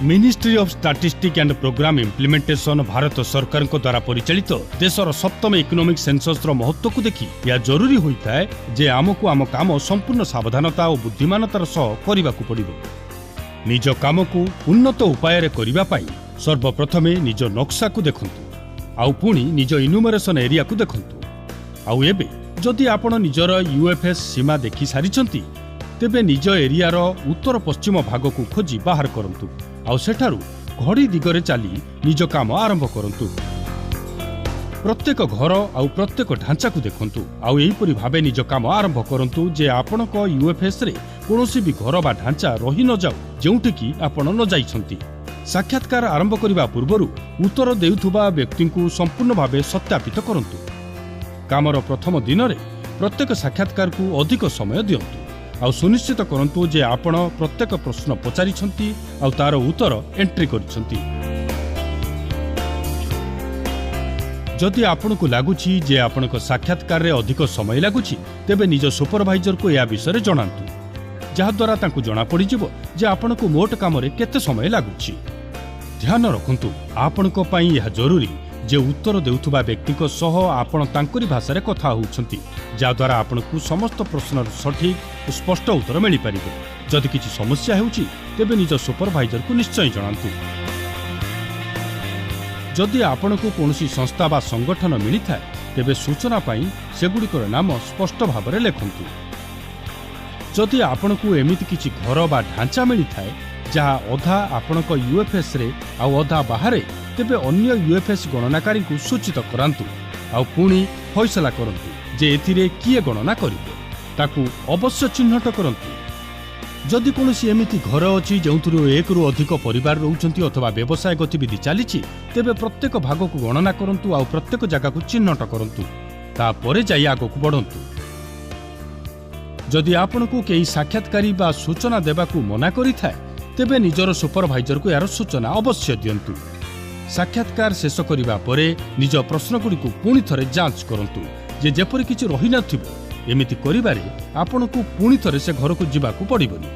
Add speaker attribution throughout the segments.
Speaker 1: Ministry of Statistic and Programme Implementation Bharat ସରକାରଙ୍କ ଦ୍ୱାରା ପରିଚାଳିତ ଦେଶର ସପ୍ତମ ଇକୋନୋମିକ୍ ସେନ୍ସସ୍ର ମହତ୍ତ୍ୱକୁ ଦେଖି ଏହା ଜରୁରୀ ହୋଇଥାଏ ଯେ ଆମକୁ ଆମ କାମ ସମ୍ପୂର୍ଣ୍ଣ ସାବଧାନତା ଓ ବୁଦ୍ଧିମାନତାର ସହ କରିବାକୁ ପଡ଼ିବ। ନିଜ କାମକୁ ଉନ୍ନତ ଉପାୟରେ କରିବା ପାଇଁ ସର୍ବପ୍ରଥମେ ନିଜ ନକ୍ସାକୁ ଦେଖନ୍ତୁ, ଆଉ ପୁଣି ନିଜ ଇନୁମରେସନ୍ ଏରିଆକୁ ଦେଖନ୍ତୁ। ଆଉ ଏବେ ଯଦି ଆପଣ ନିଜର ୟୁଏଫଏସ୍ ସୀମା ଦେଖି ସାରିଛନ୍ତି, ତେବେ ନିଜ ଏରିଆର ଉତ୍ତର ପଶ୍ଚିମ ଭାଗକୁ ଖୋଜି ବାହାର କରନ୍ତୁ ଆଉ ସେଠାରୁ ଘଡ଼ି ଦିଗରେ ଚାଲି ନିଜ କାମ ଆରମ୍ଭ କରନ୍ତୁ। ପ୍ରତ୍ୟେକ ଘର ଆଉ ପ୍ରତ୍ୟେକ ଢାଞ୍ଚାକୁ ଦେଖନ୍ତୁ ଆଉ ଏହିପରି ଭାବେ ନିଜ କାମ ଆରମ୍ଭ କରନ୍ତୁ ଯେ ଆପଣଙ୍କ ୟୁଏଫଏସ୍ରେ କୌଣସି ବି ଘର ବା ଢାଞ୍ଚା ରହି ନଯାଉ ଯେଉଁଠିକି ଆପଣ ନ ଯାଇଛନ୍ତି। ସାକ୍ଷାତକାର ଆରମ୍ଭ କରିବା ପୂର୍ବରୁ ଉତ୍ତର ଦେଉଥିବା ବ୍ୟକ୍ତିଙ୍କୁ ସମ୍ପୂର୍ଣ୍ଣ ଭାବେ ସତ୍ୟାପିତ କରନ୍ତୁ। କାମର ପ୍ରଥମ ଦିନରେ ପ୍ରତ୍ୟେକ ସାକ୍ଷାତକାରକୁ ଅଧିକ ସମୟ ଦିଅନ୍ତୁ ଆଉ ସୁନିଶ୍ଚିତ କରନ୍ତୁ ଯେ ଆପଣ ପ୍ରତ୍ୟେକ ପ୍ରଶ୍ନ ପଚାରିଛନ୍ତି ଆଉ ତାର ଉତ୍ତର ଏଣ୍ଟ୍ରି କରିଛନ୍ତି। ଯଦି ଆପଣଙ୍କୁ ଲାଗୁଛି ଯେ ଆପଣଙ୍କ ସାକ୍ଷାତକାରରେ ଅଧିକ ସମୟ ଲାଗୁଛି, ତେବେ ନିଜ ସୁପରଭାଇଜରକୁ ଏହା ବିଷୟରେ ଜଣାନ୍ତୁ, ଯାହାଦ୍ୱାରା ତାଙ୍କୁ ଜଣାପଡ଼ିଯିବ ଯେ ଆପଣଙ୍କୁ ମୋଟ କାମରେ କେତେ ସମୟ ଲାଗୁଛି। ଧ୍ୟାନ ରଖନ୍ତୁ, ଆପଣଙ୍କ ପାଇଁ ଏହା ଜରୁରୀ ଯେ ଉତ୍ତର ଦେଉଥିବା ବ୍ୟକ୍ତିଙ୍କ ସହ ଆପଣ ତାଙ୍କରି ଭାଷାରେ କଥା ହେଉଛନ୍ତି, ଯାହାଦ୍ୱାରା ଆପଣଙ୍କୁ ସମସ୍ତ ପ୍ରଶ୍ନର ସଠିକ୍ ଓ ସ୍ପଷ୍ଟ ଉତ୍ତର ମିଳିପାରିବ। ଯଦି କିଛି ସମସ୍ୟା ହେଉଛି, ତେବେ ନିଜ ସୁପରଭାଇଜରକୁ ନିଶ୍ଚୟ ଜଣାନ୍ତୁ। ଯଦି ଆପଣଙ୍କୁ କୌଣସି ସଂସ୍ଥା ବା ସଂଗଠନ ମିଳିଥାଏ, ତେବେ ସୂଚନା ପାଇଁ ସେଗୁଡ଼ିକର ନାମ ସ୍ପଷ୍ଟ ଭାବରେ ଲେଖନ୍ତୁ। ଯଦି ଆପଣଙ୍କୁ ଏମିତି କିଛି ଘର ବା ଢାଞ୍ଚା ମିଳିଥାଏ ଯାହା ଅଧା ଆପଣଙ୍କ ୟୁଏଫଏସ୍ରେ ଆଉ ଅଧା ବାହାରେ, ତେବେ ଅନ୍ୟ ୟୁଏଫଏସ୍ ଗଣନାକାରୀଙ୍କୁ ସୂଚିତ କରାନ୍ତୁ ଆଉ ପୁଣି ଫଇସଲା କରନ୍ତୁ ଯେ ଏଥିରେ କିଏ ଗଣନା କରିବ, ତାକୁ ଅବଶ୍ୟ ଚିହ୍ନଟ କରନ୍ତୁ। ଯଦି କୌଣସି ଏମିତି ଘର ଅଛି ଯେଉଁଥିରୁ ଏକରୁ ଅଧିକ ପରିବାର ରହୁଛନ୍ତି ଅଥବା ବ୍ୟବସାୟ ଗତିବିଧି ଚାଲିଛି, ତେବେ ପ୍ରତ୍ୟେକ ଭାଗକୁ ଗଣନା କରନ୍ତୁ ଆଉ ପ୍ରତ୍ୟେକ ଜାଗାକୁ ଚିହ୍ନଟ କରନ୍ତୁ, ତାପରେ ଯାଇ ଆଗକୁ ବଢ଼ନ୍ତୁ। ଯଦି ଆପଣଙ୍କୁ କେହି ସାକ୍ଷାତକାରୀ ବା ସୂଚନା ଦେବାକୁ ମନା କରିଥାଏ, ତେବେ ନିଜର ସୁପରଭାଇଜରକୁ ଏହାର ସୂଚନା ଅବଶ୍ୟ ଦିଅନ୍ତୁ। ସାକ୍ଷାତକାର ଶେଷ କରିବା ପରେ ନିଜ ପ୍ରଶ୍ନଗୁଡ଼ିକୁ ପୁଣି ଥରେ ଯାଞ୍ଚ କରନ୍ତୁ ଯେ ଯେପରି କିଛି ରହିନଥିବ। ଏମିତି କରିବାରେ ଆପଣଙ୍କୁ ପୁଣି ଥରେ ସେ ଘରକୁ ଯିବାକୁ ପଡ଼ିବନି।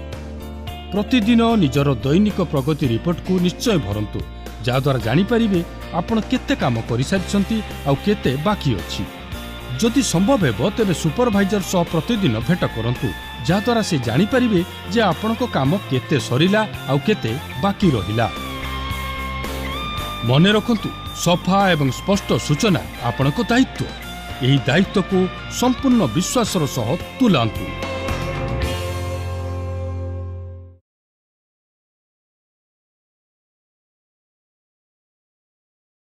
Speaker 1: ପ୍ରତିଦିନ ନିଜର ଦୈନିକ ପ୍ରଗତି ରିପୋର୍ଟକୁ ନିଶ୍ଚୟ ଭରନ୍ତୁ, ଯାହାଦ୍ୱାରା ଜାଣିପାରିବେ ଆପଣ କେତେ କାମ କରିସାରିଛନ୍ତି ଆଉ କେତେ ବାକି ଅଛି। ଯଦି ସମ୍ଭବ ହେବ, ତେବେ ସୁପରଭାଇଜର ସହ ପ୍ରତିଦିନ ଭେଟ କରନ୍ତୁ, ଯାହାଦ୍ୱାରା ସେ ଜାଣିପାରିବେ ଯେ ଆପଣଙ୍କ କାମ କେତେ ସରିଲା ଆଉ କେତେ ବାକି ରହିଲା। ମନେ ରଖନ୍ତୁ, ସଫା ଏବଂ ସ୍ପଷ୍ଟ ସୂଚନା ଆପଣଙ୍କ ଦାୟିତ୍ୱ। ଏହି ଦାୟିତ୍ୱକୁ ସମ୍ପୂର୍ଣ୍ଣ ବିଶ୍ୱାସର ସହ ତୁଲାନ୍ତୁ।